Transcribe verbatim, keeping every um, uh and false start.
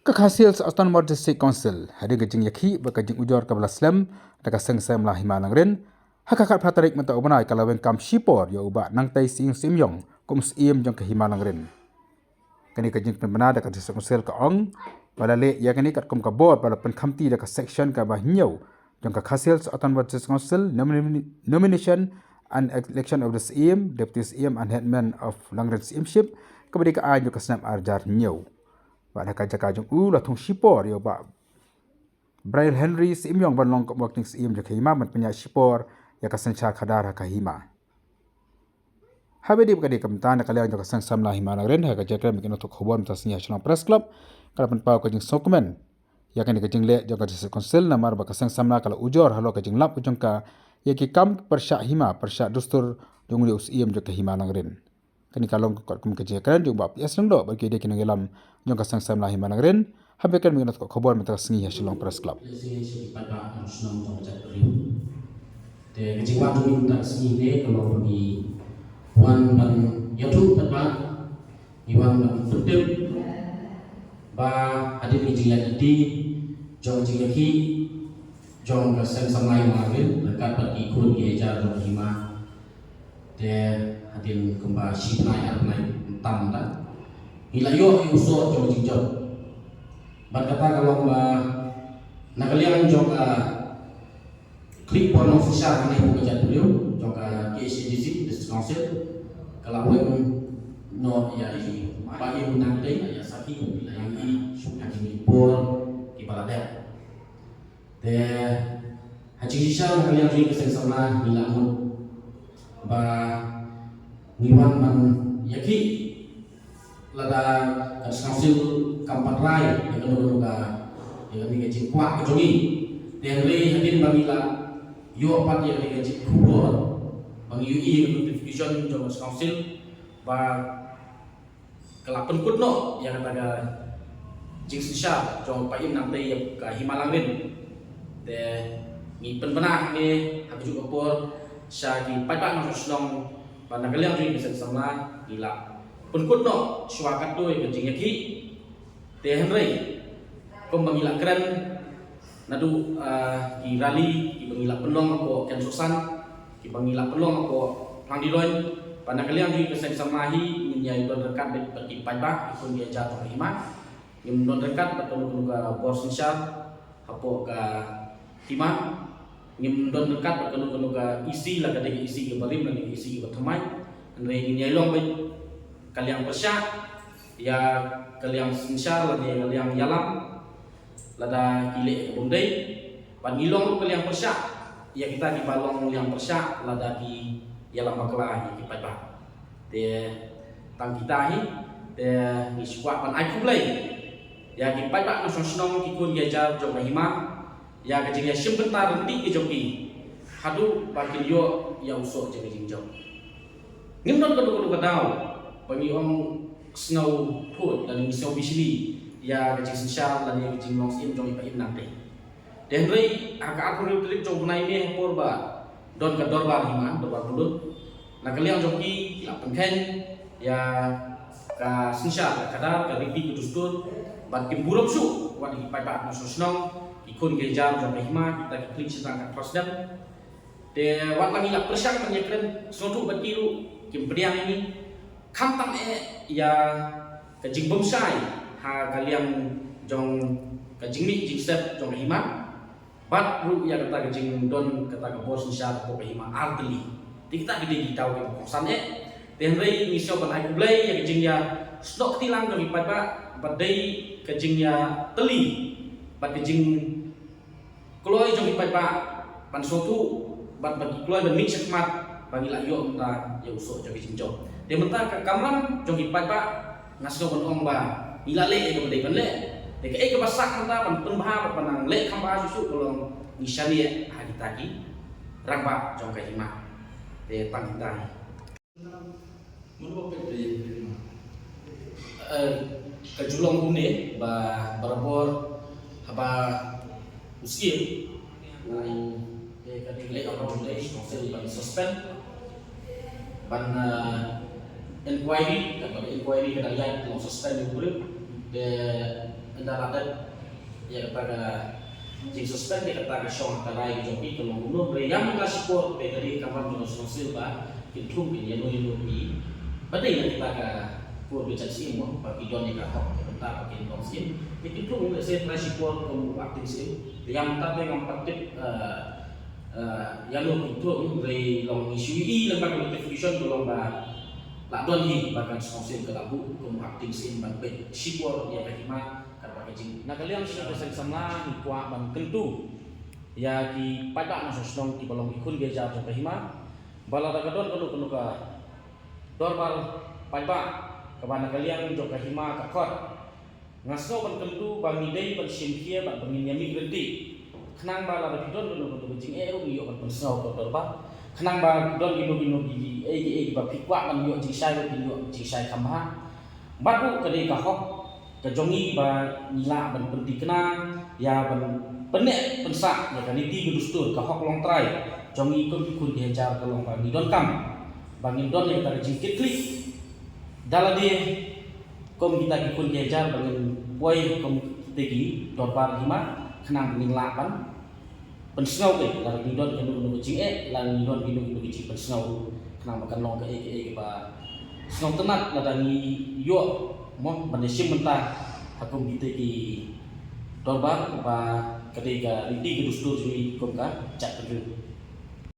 Ka Khasi Hills Autonomous District Council, hadien ka jingïakhih bad ka jingujor kaba la slem da ka Seng Samla Hima Langrin, ha ka khatphra tarik mynta u bnai ka la weng kam shipor ïa u Bah Nangtei Syiem Syiem kum Syiem jong ka Hima Langrin. Kane ka jingpynbna da ka District Council ka ong ba la leh ïa kane katkum ka bor ba la pynkhamti da ka section kaba hynñiew jong ka Khasi Hills Autonomous District Council, nomini-, Nomination and Election of the Syiem, Deputy Syiem and Headman of Langrin Syiemship, kaba dei ka aiñ jong ka snem ar hajar hynñiew. Bad ha ka jaka jong u la thung shipor ïa u Bah Braille Henry Syiem ban long kum u acting Syiem jong ka Hima ban pynïaid shipor ïa ka synshar khadar ha ka Hima. Haba ïadei bad kane ka bynta, na ka liang jong ka Seng Samla Hima Langrin, ha ka jingkren bad ki nongthoh khubor mynta sngi ha Shillong Press Club, ka la pynpaw ka jingsngewkmen ïa kane ka jingleh jong ka District Council namar ba ka Seng Samla ka la ujor halor ka jinglap jong ka ïa ki kam pyrshah hima, pyrshah dustur jong u Syiem jong ka Hima Langrin. Kane ka long katkum ka jingkren jong u Bah P S Lyngdoh bad ki dei ki nongïalam jong ka Seng Samla Hima Langrin, haba kren bad ki nongthoh khubor mynta sngi ha Shillong Press Club. Te ka jingwan jong ngi mynta ka sngi ne ka long ba ngi wan ban ïathuh paidbah, ngi wan ban pyntip ba hadien ka jingïaid lynti jong ka jingïakhih jong ka Seng Samla Hima Langrin ryngkat bad ki khun ki hajar jong ka Hima. Te hadien kumba shi bnai ar bnai tam ta ngi la ïoh ïa u soh jong ka jingjop. Bad kata ka long ba na ka liang jong ka khlieh por nongsynshar kane hapoh ka jaitbynriew jong ka K H A D C District Council ka la weng noh ïa i Bah Im Nangtei ïa sakhi ïa i shu ka jingmih por kiba la dep. Te ha jingshisha na ka liang jong ngi ka Seng Samla ngi la mut ba ngi wan ban ïakhih lada ka District Council kam pat rai ïa kano kano ka, ïa kane ka jingkwah ka jong ngi. Te hynrei hadien ba ngi la ïoh pat ïa kane ka jingkhubor ba ngi ïohi ïa ka notification jong ka District Council ba ka la pynkut noh ïa kata ka jingsynshar jong Bah Im Nangtei ïa ka Hima Langrin. Te ngi pynbna hangne ha kajuh ka por sha ki paidbah nongshong shnong ba na ka liang jong ngi ka Seng Samla ngi la pynkut noh shuwa katto ïa ka jingïakhih. Te hynrei kumba ngi la kren naduh, ah, ki rally kiba ngi la pynlong hapoh Kynsohsan, kiba ngi la pynlong hapoh Phlang Diloin, ba na ka liang jong ngi ka Seng Samla hi ngin ïa don ryngkat bad, bad ki paidbah, ki khun ki hajar jong ka Hima. Ngim don ryngkat bad kano kano ka bor synshar hapoh ka Hima. Ngim don ryngkat bad kano kano ka E C, la ka dei ka E C kaba rim lane ka E C kaba thymmai. Hynrei ngin ïa long bad ka liang pyrshah ïa ka liang synshar lane ka liang ïalam lada ki leh kaba ym dei. Bad ngi long ruh ka liang pyrshah ïa kita kiba long liang pyrshah lada ki ïalam bakla ïa ki paidbah. Te tang kita hi te ngi shu kwah ban ai khublei ïa ki paidbah nongshong shnong, ki khun ki hajar jong ka Hima ïa ka jingïashim bynta ryntih ka jong ki haduh ba kin ïoh ïa u soh jong ka jingjop. Ngim don kano kano ka daw ba ngi ong sngewthuh lane ngi sngew bishni ïa ka jingsynshar lane ka jinglong syiem jong i Bah Im Nangtei. Te hynrei ha ka arphew hynriew tarik jong u bnai May ha por ba don ka dorbar hima, dorbar pyndut, na ka liang jong ki ki la pynkheiñ ïa ka synshar, ka khadar, ka riti ka dustur bad kim burom shuh wat ki paidbah nongshong shnong, ki khun ki hajar jong ka Hima, kita ki khlieh shynrang ka president. Te wat la ngi la pyrshang ban ïakren sngewthuh bad ki ruh kim pdiang ïa ngi. Khamtam eh ïa ka jingbymshai ha ka liang jong ka jingmih jingsep jong ka Hima bad ruh ïa kata ka jingdon kata ka bor synshar hapoh ka Hima ar tylli. Te kita ki dei ki daw kiba kongsan eh. Te hynrei ngi sngew ban ai khublei ïa ka jingïasnoh kti lang jong ki paidbah bad dei ka jingïatylli bad ka jing kloi jong ki paidbah ban sngewthuh bad ban ki kloi ban mih shakhmat ba ngi la ïoh mynta ïa u soh jong ki jingjop. Te mynta ka kamram jong ki paidbah nga sngew ban ong ba ngi la leh ïa kaba dei ban leh. Te kaei kaba sah mynta ban pynbha bad ban nang leh kham bha shuh shuh ka long ngi shaniah ha kita ki rangbah jong ka Hima. Te tang kita hi. Mano ba peit ïa ka, eh, ka ju long kumne ba barabor haba u syiem u, eh, ka dei leh ka long dei council ban suspend ban, eh, inquiry, ka ban inquiry ka dang ïaid long suspend u briew. Te Ynda la dep ïa kata ka jingsuspend ïa kata ka shong ka rai ka jong ki ka long kumno, hynrei ïa mynta shipor te ka dei ka kamram jong ka shnong Syiem ba kin thung kin ïano ïano ki ba dei na kita ka kur ka jait Syiem mo ba ki don ïa ka hok ka bynta ba kin long Syiem. Te kin thung ïa se trai shipor kum u acting Syiem. Te ïa mynta te ngam pat tip, eh, eh, ïano kin thung, hynrei long ngi shu ïohi lyngba ka notification ka long ba la don hi ba ka shnong Syiem ka la buh kum u acting Syiem ban peit shipor ïa ka hima. Na ka liang sha ka seng samla ngi kwah ban kyntu ïa ki paidbah nongshong shnong kiba long ki khun ki hajar jong ka hima ba lada ka don kano kano ka dorbar paidbah kaba na ka liang jong ka hima ka khot, nga sngew ban kyntu ba ngi dei ban shim khia bad ba ngin ïa mih ryntih. Khnang ba lada phi don kano kano ka jingeh ruh ngi ïoh ban pynsngew ka dorbar. Khnang ba don kino kino ki ei ki ei ba phi kwah ban ïoh jingshai ruh phin ïoh jingshai kham bha. Bad ruh ka dei ka hok ka jong ngi ba ngi lah ban pynthikna ïa ban pynneh pynsah ïa ka riti ka dustur, ka hok longtrai jong ngi kum ki khun ki hajar ka long ba ngi donkam ba ngin don ïa ka jingkitkhlieh da lade kum kita ki khun ki hajar ba ngin poi kum kita ki dorbar hima khnang ba ngin lah ban pynsngew te lada ngi don kano kano ka jingeh, lada ngi don kano kano ka jingpynsngew, khnang ba kan long kaei kaei kaba sngewtynnat lada ngi ïoh mo ban ïashim bynta ha kum kita ki dorbar ba ka dei ka riti ka dustur jong ngi kum ka jaitbynriew.